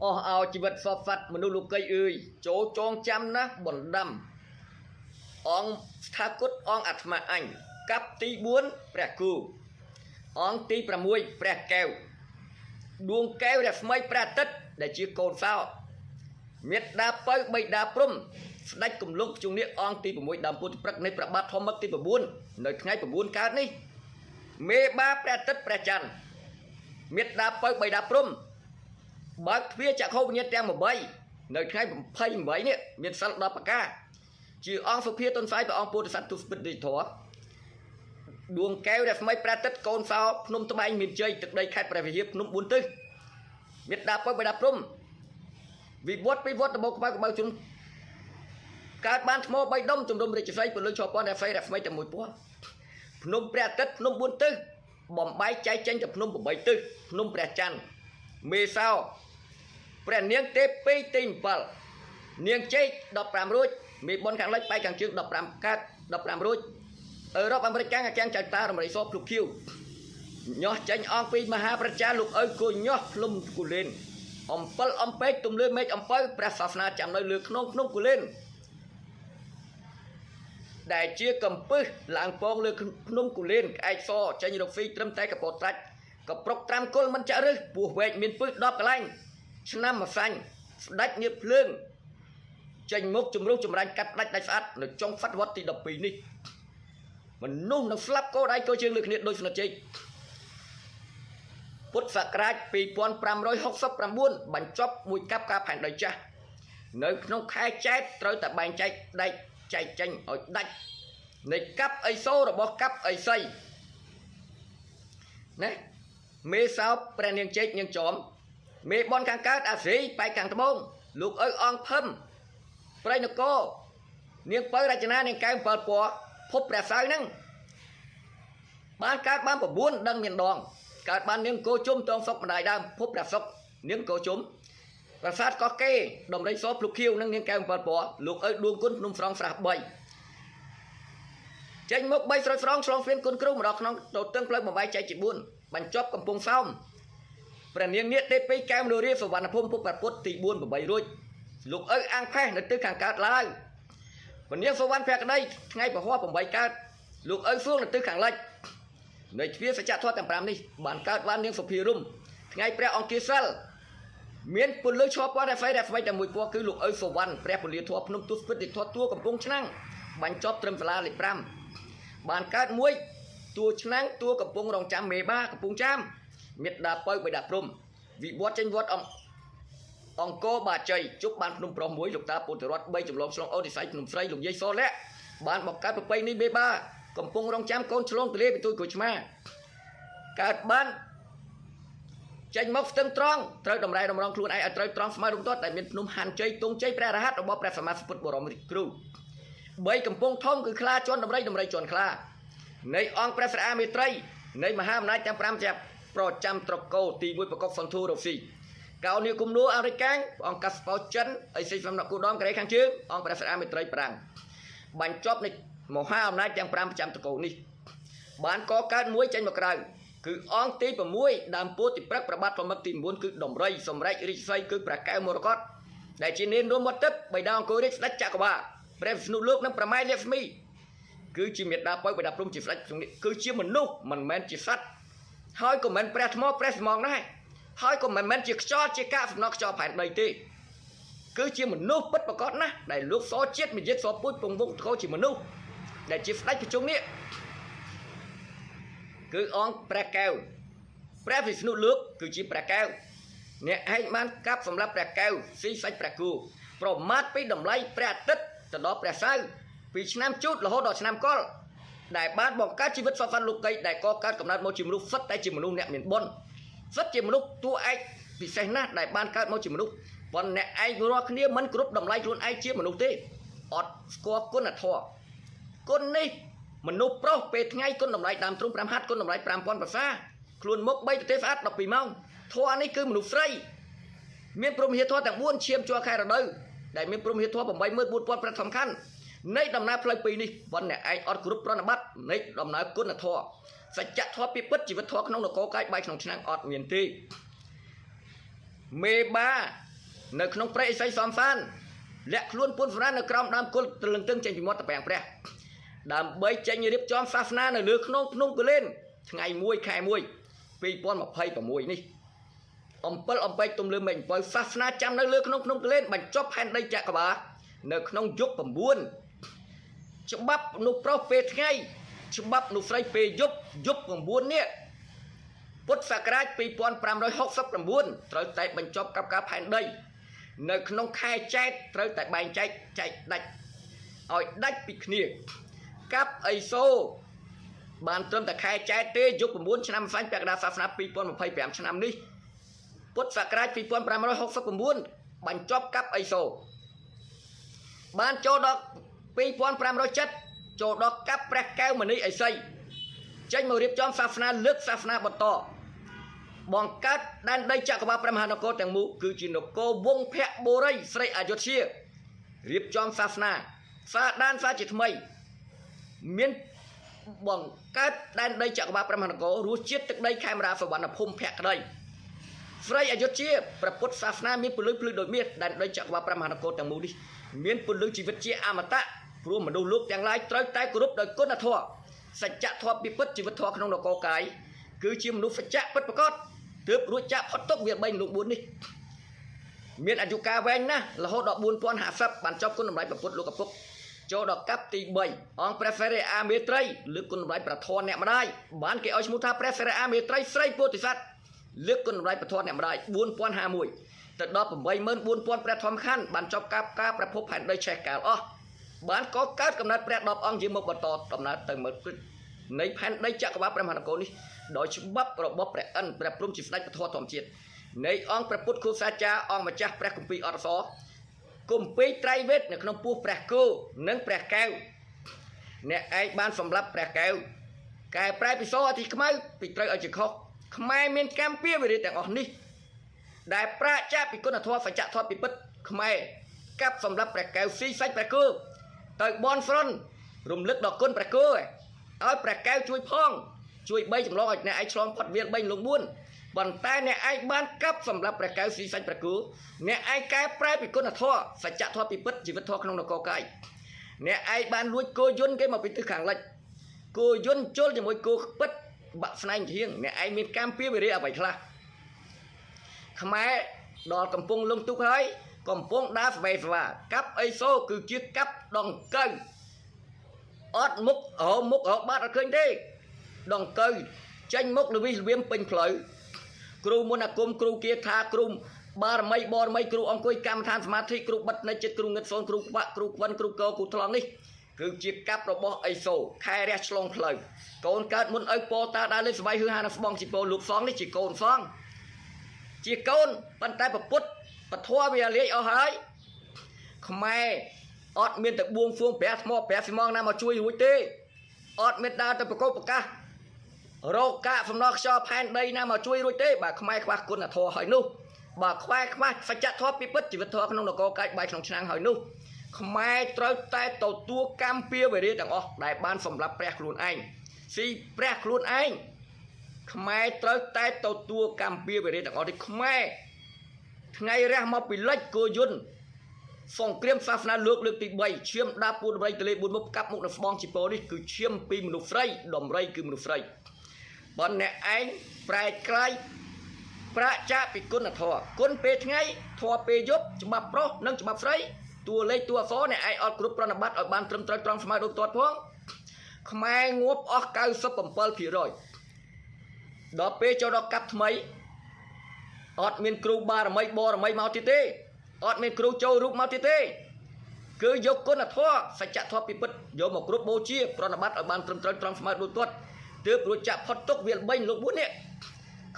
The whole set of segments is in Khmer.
អស់ឲ្យជីវិតសពសត្វមនុស្សលោកីអើយចូលចងចាំណាស់បណ្ដាំអង្គស្ថាគតអង្គអាត្មាអញកាប់ទី4ព្រះគូអង្គទី6ព្រះកែវដួងកែវរស្មីព្រះអាទិត្យដែលជាកូនសោមេត្តាពៅបៃតាព្រំស្ដេចគំលងជុងនេះអង្គទី6ដើមពុទ្ធព្រឹកនៃព្រះបាទធម្មឹកទី9នៅថ្ងៃ9កើតនេះមេបាព្រះអាទិត្យព្រះច័ន្ទមេត្តាពៅបៃតាព្រំបើកទ្វារចក្ខុវិញ្ញាណទាំង8នៅថ្ងៃ28នេះមានសិល10ប្រការជាអង្គសុភាតុនសាយព្រះអង្គពោធិសត្វទុស្ពិតរាជធរដួងកែវរស្មីព្រះអាទិត្យកូនសោភ្នំត្បែងមានជ័យទឹកដីខេត្តព្រះវិហារភ្នំ4ទិសមេត្តាពៅបៃតាព្រំវិវត្តពីវត្តដបក្បៅក្បៅជុំកើតបានថ្ម3ដុំជំរុំរាជសីពលុឈពន្ធរស្មីរស្មីតែមួយពណ៌ភ្នំព្រះអាទិត្យភ្នំ4ទិសបំបែកចែកចេញទៅភ្នំ8ទិសភ្នំព្រះច័ន្ទមេសោព្រះនាងទេពីទី7នាងជែក15រួចមេបុនខាងលិចបែកខាងជើង15កើត15រួចអឺរ៉ុបអាមេរិកកាំងអាកាំងចៅតារំរីសភ្លុកខៀវញាស់ចេញអង្គពីមហាប្រជាលោកឪគញាស់ភ្លុំគូលែនអំពិលអំពេកទំលឺមេឃអំពៅព្រះសាសនាចាំនៅលើខ្នងភ្នំគូលែនដែលជាកំពឹសឡើងពងលើភ្នំគូលែនក្អែកសចេញរកស៊ីត្រឹមតែកពតត្រាច់កប្រុកត្រាំគល់មិនចាក់រឹសពោះវែកមានពឹស10កន្លែងឆ្នាំម្សាញ់ស្ដាច់ងៀបភ្លើងចេញមុខជំរុះចម្រាញ់កាត់ផ្ដាច់ដាច់ស្អាតនៅចុងសតវត្សទី12នេះមនុស្សនៅស្លាប់កោដៃកោជើងលើគ្នាដូចស្និតជែកពុទ្ធសករាជ2569បញ្ចប់មួយកាប់ការផែនដីចាស់នៅក្នុងខែចែកត្រូវតែបែងចែកដែកចែកចេញឲ្យដាច់នៃកាប់អីសូរបស់កាប់អីសីណាមេសោព្រះនាងជែកនាងចំមេបនខាងកើតអាស៊ីបែកខាងត្បូងលោកឪអង្គភឹមព្រៃនគរនាងពៅរចនានាងកែវ7ពណ៌ភពព្រះសៅហ្នឹងបានកើតបាន9ដឹងមានដងកើតបាននាងគោជុំតងសុកម្ដាយដើមភពព្រះសុកនាងគោជុំប្រាសាទកោះកេដំរីសភ្លុកខៀវនិងនាងកែវ7ពណ៌លោកឪដួងគុណភ្នំស្រង់ស្រះ3ចេញមក3ស្រោចស្រង់ឆ្លងស្ពានគុណគ្រូមកដល់ក្នុងទៅទឹងផ្លូវបំបីចែកជា4បញ្ចប់កំពង់សោមព្រះនាងនាគទេពីកែវមនោរាសវណ្ណភូមិភពព្រះពុទ្ធទី4 8រួចលោកឪអាំងផេះនៅទិសខាងកើតឡើយព្រះនាងសវណ្ណភក្តីថ្ងៃពហោះ8កើតលោកឪសួងនៅទិសខាងលិចនៃទ្វារសច្ចធម៌ទាំង5នេះបានកើតបាននាងសុភារុំថ្ងៃព្រះអង្គាសិលមានពន្លឺឈរពណ៌រស្មីរស្មីតែមួយពណ៌គឺលោកឪសវណ្ណព្រះពលាធម៌ភ្នំទុស្ពិតធម៌តួកំពង់ឆ្នាំងបញ្ចប់ត្រឹមសាលាលេខ5បានកើតមួយតួឆ្នាំងតួកំពុងរងចាំមេបាកំពុងចាំមេដាពៅបិតាព្រំវិវត្តចេញវត្តអង្គអង្គរបាជ័យជប់បានភ្នំប្រុសមួយលោកតាពុទ្ធរដ្ឋ3ចម្លងឆ្លងអូឌីស័យភ្នំស្រីលោកយាយសលៈបានបង្កើតប្រពៃនេះមេបាកំពុងរងចាំកូនឆ្លងទលេពីទួយក្រូចឆ្មាកើតបានចេញមកស្ទឹងត្រង់ត្រូវតម្រែតម្រង់ខ្លួនឯងឲ្យត្រូវត្រង់ស្មើរំទាត់ដែលមានភ្នំហាន់ជ័យទងជ័យព្រះរហ័តរបស់ព្រះសម្មាសម្ពុទ្ធបរមរាជគ្រូ3កំពង់ធំគឺខ្លាជន់ដំរីដំរីជន់ខ្លានៃអង្គព្រះស្រអាមេត្រីនៃមហាអំណាចទាំង5ជាប្រចាំត្រកូលទី1ប្រកបសន្ធូរ៉ូស៊ីកោនីគុំនួអាមេរិកកាំងអង្គកាសប៉ោចិនអីស៊ីសំណក់គូដងកូរ៉េខាងជើងអង្គព្រះស្រអាមេត្រីប្រាំងបញ្ចប់នៃមហាអំណាចទាំង5ប្រចាំត្រកូលនេះបានកកើតមួយចេញមកក្រៅគឺអង្គទី6ដើមពោធិព្រឹកប្របាទប្រមឹកទី9គឺដំរីសម្រេចរាជសីគឺព្រះកែវមរកតដែលជានាមរួមវត្តទឹកបៃតាអង្គររាជស្ដេចចក្រវាលព្រះវិស្ណុលោកនិងប្រម៉ែលក្ស្មីគឺជាមេដាពៅបិតាព្រំជាស្ដេចក្នុងនេះគឺជាមនុស្សមិនមែនជាសត្វហើយក៏មិនព្រះថ្មព្រះស្មងដែរហើយក៏មិនមែនជាខ្យល់ជាកាកសំណល់ខ្យល់ផែនដីទេគឺជាមនុស្សពិតប្រាកដណាស់ដែលលោកសជាតិមយាតសពូជពងវងតកោជាមនុស្សដែលជាស្ដេចប្រជុំនេះគឺអង្គព្រះកែវព្រះវិស្ណុលោកគឺជាព្រះកែវអ្នកឯងបានកាប់សម្រាប់ព្រះកែវស៊ីសាច់ព្រះគូប្រមាថពីតម្លៃព្រះអាទិត្យទៅដល់ព្រះសៅរ៍ពីឆ្នាំជូតរហូតដល់ឆ្នាំកុលដែលបានបង្កើតជីវិតសពសត្វលោកីដែលកកើតកំណើតមកជាមនុស្សសុទ្ធតែជាមនុស្សអ្នកមានបុណ្យសុទ្ធជាមនុស្សតួឯកពិសេសណាស់ដែលបានកើតមកជាមនុស្សប៉ុន្តែអ្នកឯងរាល់គ្នាមិនគ្រប់តម្លៃខ្លួនឯងជាមនុស្សទេអត់ស្គាល់គុណធម៌គុណនេះមនុស្សប្រុសពេលថ្ងៃគុណតម្លៃដើមទ្រូង5ហាត់គុណតម្លៃ5000ភាសាខ្លួនមុខ3ប្រទេសស្អាត12ម៉ោងធម៌នេះគឺមនុស្សស្រីមានព្រមហិធម៌ទាំង4ឈាមជ័រខែរដូវដែលមានព្រមហិធម៌84000ប្រាក់សំខាន់នៃដំណើរផ្លូវពីរនេះប៉ុន្តែអ្នកឯងអត់គ្រប់ប្រណិប័តនៃដំណើរគុណធម៌សច្ចធម៌ពីពិតជីវិតធម៌ក្នុងនគរកាយបាយក្នុងឆ្នាំងអត់មានទេមេបា នៅក្នុងព្រៃឥសីសំសានលាក់ខ្លួនពុនសម្រាននៅក្រោមដើមគុលត្រលឹងទឹងចេញពីមាត់តពាំងព្រះដើម្បីចេញរៀបចំសាសនានៅលើខ្នងភ្នំគូលែនថ្ងៃ1ខែ1 2026នេះអំពិលអំពែកទំលើមេឃអំពៅសាសនាចាំនៅលើក្នុងភ្នំគូលែនបញ្ចប់ផែនដីចក្រវាឡនៅក្នុងយុគ9ច្បាប់នោះប្រុសពេលថ្ងៃច្បាប់នោះស្រីពេលយប់យប់9នេះពុទ្ធសករាជ2569ត្រូវតែបញ្ចប់កັບការផែនដីនៅក្នុងខែចែកត្រូវតែបែងចែកចែកដាច់ឲ្យដាច់ពីគ្នាកាប់អីសូបានត្រឹមតែខែចែកទេយប់9ឆ្នាំសាញ់ពាក់កណ្ដាលសាសនា2025ឆ្នាំនេះពុទ្ធសករាជ2569បញ្ចប់កាប់អីសូបានចូលដល់2507ចូលដល់កាប់ព្រះកែវមនីអីសីចេញមករៀបចំសាសនាលើកសាសនាបន្តបង្កើតដែនដីចក្រវាឡព្រះមហានគរទាំងមូលគឺជានគរវង្សភៈបុរីស្រីអយុធ្យារៀបចំសាសនាសាដានសាជាថ្មីមានបង្កើតដែនដីចក្រវាឡព្រះមហានគររសជាតិទឹកដីខេមរាសវណ្ណភូមិភក្តីស្រីអយុធ្យាព្រះពុទ្ធសាសនាមានពលឺភ្លឺដូចមាសដែនដីចក្រវាឡព្រះមហានគរទាំងមូលនេះមានពលឺជីវិតជាអមតៈព្រោះមនុស្សលោកទាំងឡាយត្រូវតែគោរពដោយគុណធម៌សច្ចធម៌ពិពិតជីវិតធម៌ក្នុងនគរកាយគឺជាមនុស្សសច្ចៈពិតប្រាកដទើបរួចចាក់ផុតទុកវា3លោក4នេះមានអាយុកាលវែងណាស់រហូតដល់4050បានចប់គុណតម្លៃព្រះពុទ្ធលោកឪពុកចូលដល់កັບទី3អង្គព្រះសិរិអាមេត្រីលើកគុណតម្លៃប្រធនអ្នកម្ដាយបានគេឲ្យឈ្មោះថាព្រះសិរិអាមេត្រីស្រីពោធិសត្វលើកគុណតម្លៃប្រធនអ្នកម្ដាយ4051ទៅដល់84000ព្រះធម្មខណ្ឌបានចប់កាប់ការប្រភពផែនដីឆេះកាលអស់បានក៏កើតកំណត់ព្រះ10អង្គយាងមកបន្តដំណើរទៅមើលព្រឹកនៃផែនដីចក្រវាឡព្រះមហានគរនេះដោយច្បាប់របស់ព្រះឥន្ទព្រះព្រំជាស្ដេចពធធម្មជាតិនៃអង្គព្រះពុទ្ធគ្រូសាចារ្យអង្គម្ចាស់ព្រះគម្ពីរអរសរគម្ពីរត្រៃវេទនៅក្នុងពោះព្រះគោនិងព្រះកែវអ្នកឯងបានសម្លាប់ព្រះកែវកែប្រែពិសោអធិខ្មៅពីត្រូវឲ្យជាខុសខ្មែរមានកម្មពៀវិរិយទាំងអស់នេះដែលប្រាចាកពីគុណធម៌សច្ចធម៌ពិពិតខ្មែរកាប់សម្លាប់ព្រះកែវស៊ីសាច់ព្រះគោទៅបនស្រន់រំលឹកដល់គុណព្រះគោឲ្យព្រះកែវជួយផងជួយបីចម្លងឲ្យអ្នកឯងឆ្លងផុតវាល3លង4ប៉ុន្តែអ្នកឯងបានកាប់សម្លាប់ព្រះកែវស៊ីសាច់ព្រះគោអ្នកឯងកែប្រែពីគុណធម៌សច្ចធម៌ពិពិតជីវិតធម៌ក្នុងនគរកាយអ្នកឯងបានលួចគោយន្តគេមកពីទិសខាងលិចគោយន្តជុលជាមួយគោពិតបាក់ស្នែងជាងអ្នកឯងមានកម្មពៀវិរិយអ្វីខ្លះខ្មែរដល់កំពុងលងទុកហើយកំពុងដើរស្វេស្វាកាប់អីសូគឺជាកាប់ដង្កូវអត់មុខរមុខរបាត់អត់ឃើញទេដង្កូវចេញមុខលវិសលវៀមពេញផ្លូវគ្រូមុនអាគមគ្រូគាថាគ្រូបារមីបរមីគ្រូអង្គុយកម្មដ្ឋានសមាធិគ្រូបិទនៃចិត្តគ្រូងឹតសូនគ្រូខ្វាក់គ្រូខ្វិនគ្រូកគ្រូថ្លង់នេះគឺជាកាប់របស់អីសូខែរះឆ្លងផ្លូវកូនកើតមុនឪពោតាដើរលេងស្បៃហឺហានឹងស្បងជីពោលោកសងនេះជាកូនសងជាកូនប៉ុន្តែប្រពុតពធវាលាយអស់ហើយខ្មែរអត់មានតែបួងសួងព្រះថ្មព្រះស៊ីម៉ងណាមកជួយរួចទេអត់មានដើរទៅប្រកបប្រកាសរោគកាកសំណល់ខ្យល់ផែនដីណាមកជួយរួចទេបើខ្មែរខ្វះគុណធម៌ហើយនោះបើខ្វះខ្វះសច្ចធម៌ពិពិតជីវិតធម៌ក្នុងនគរកាច់បាយក្នុងឆ្នាំងហើយនោះខ្មែរត្រូវតែទទួលកម្មពៀវរាទាំងអស់ដែលបានសម្លាប់ព្រះខ្លួនឯងស៊ីព្រះខ្លួនឯងខ្មែរត្រូវតែទទួលកម្មពៀវរាទាំងអស់នេះខ្មែរថ្ងៃរះមកពីលិចគោយន្តសង្គ្រាមសាសនាលើកលើកទី3ឈាមដាបពូដំរីទលេ4មុខកាប់មុខនឹងស្បងជីពោនេះគឺឈាមពីមនុស្សស្រីដំរីគឺមនុស្សស្រីបើអ្នកឯងប្រែក្លាយប្រាចាកពីគុណធម៌គុណពេលថ្ងៃធម៌ពេលយប់ច្បាប់ប្រុសនិងច្បាប់ស្រីតួលេខតួអក្សរអ្នកឯងអត់គ្រប់ប្រណិប័តឲ្យបានត្រឹមត្រូវត្រង់ស្មើដូចទាត់ផងខ្មែរងាប់អស់97%ដល់ពេលចូលដល់កាប់ថ្មីអត់មានគ្រូបារមីបរមីមកទៀតទេអត់មានគ្រូចូលរូបមកទៀតទេគឺយកគុណធម៌សច្ចធម៌ពិពិតយកមកគ្រប់បូជាប្រណិប័តឲ្យបានត្រឹមត្រូវត្រង់ស្មើដូចទាត់ទើបរួចចាក់ផុតទុកវាល3លោក4នេះ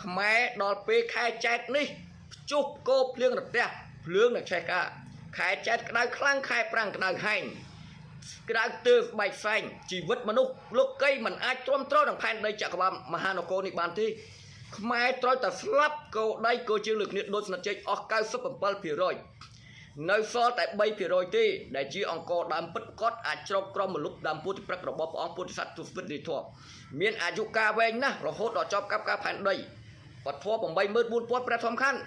ខ្មែរដល់ពេលខែចែកនេះភ្ជុះគោភ្លៀងរទះភ្លើងនឹងឆេះកាខែចែកក្តៅខ្លាំងខែប្រាំងក្តៅហែងក្តៅទើបែកផ្សែងជីវិតមនុស្សលោកីមិនអាចទ្រាំទ្រនឹងផែនដីចក្រវាលមហានគរនេះបានទេខ្មែរត្រូវតែស្លាប់គោដៃគោជើងលើគ្នាដូចស្និតជែកអស់97%នៅសល់តែ3%ទេដែលជាអង្គដើមពិតប្រាកដអាចជ្រកក្រមមលុបដើមពុទ្ធព្រឹករបស់ព្រះអង្គពុទ្ធសត្វទុស្ពិតរាធម៌មានអាយុកាលវែងណាស់រហូតដល់ចប់កັບការផែនដីពធ84000ព្រះធម្មខណ្ឌ